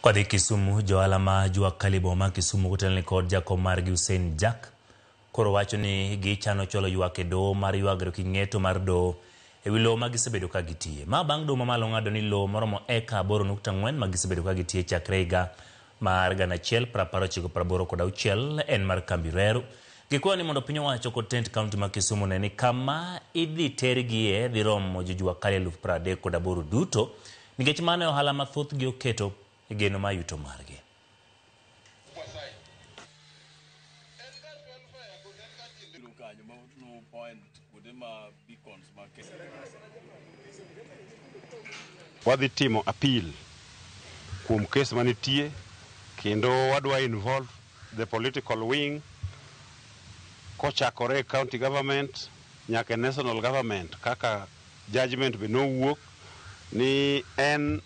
Kwadhi Kisumu, johala ma Jua Kali boma ma Kisumu kotelne kod jakom margi Hussein Jack koro wacho ni gichano chwalo ywak e doho mar ywagruok gi ng'eto mar doho e wi lowo ma gisebedo ka gitiye. Ma bang' doho mamalo ng'ado ni lowo moromo eka 8.4 ma gisebedo ka gitiye chakre higa mar 1986 en mar kambi Reru. Gikwayo ni mondo piny owacho kod tend kaunti ma Kisumu one ni kama idhi tergie dhi romo jo Jua Kali 38,000 duto nikech mano e ohala ma thothgi oketo e geno mar yuto margi. Wadhi timo appeal kuom kes manitie kendo wadwa involve the political wing kochakore e county government nyaka e national government kaka judgment be nowuok ni en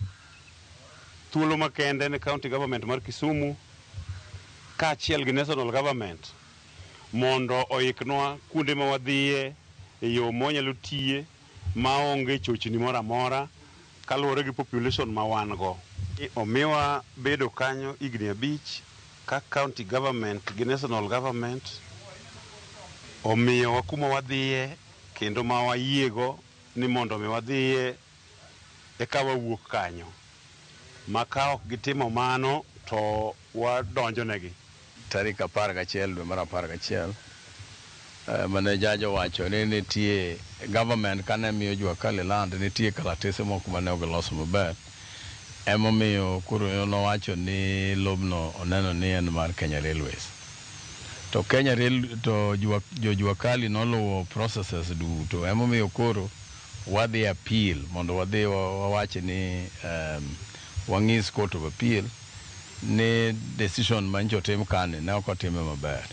thuolo makende ne county government mar Kisumu kaachiel gi national government mondo oiknwa kuonde ma wadhiye e yo ma wanyalo tiye maonge chochni moro amora kaluwore gi population ma wan go. Omiwa bedo kanyo higni 5 ka county government gi national government omiyowa kuma wadhiye kendo ma wayiego ni mondo mi wadhiye eka wawuok kanyo. Ma ka ok gitimo mano to wadonjo negi. Tarik 11 dwe mar 11 mane judge owacho ni nitie government kane miyo Jua Kali land nitie kalatese moko mane ok giloso maber. Emomiyo koro nowacho ni lobno oneno ni en mar Kenya Railways. To Kenya Rail to jo Jua Kali noluwo processes duto. Emomiyo koro wadhi appeal mondo wadhi wawach ni wang'is Court of Appeal ni decision manyocha otim kani ne ok otime maber.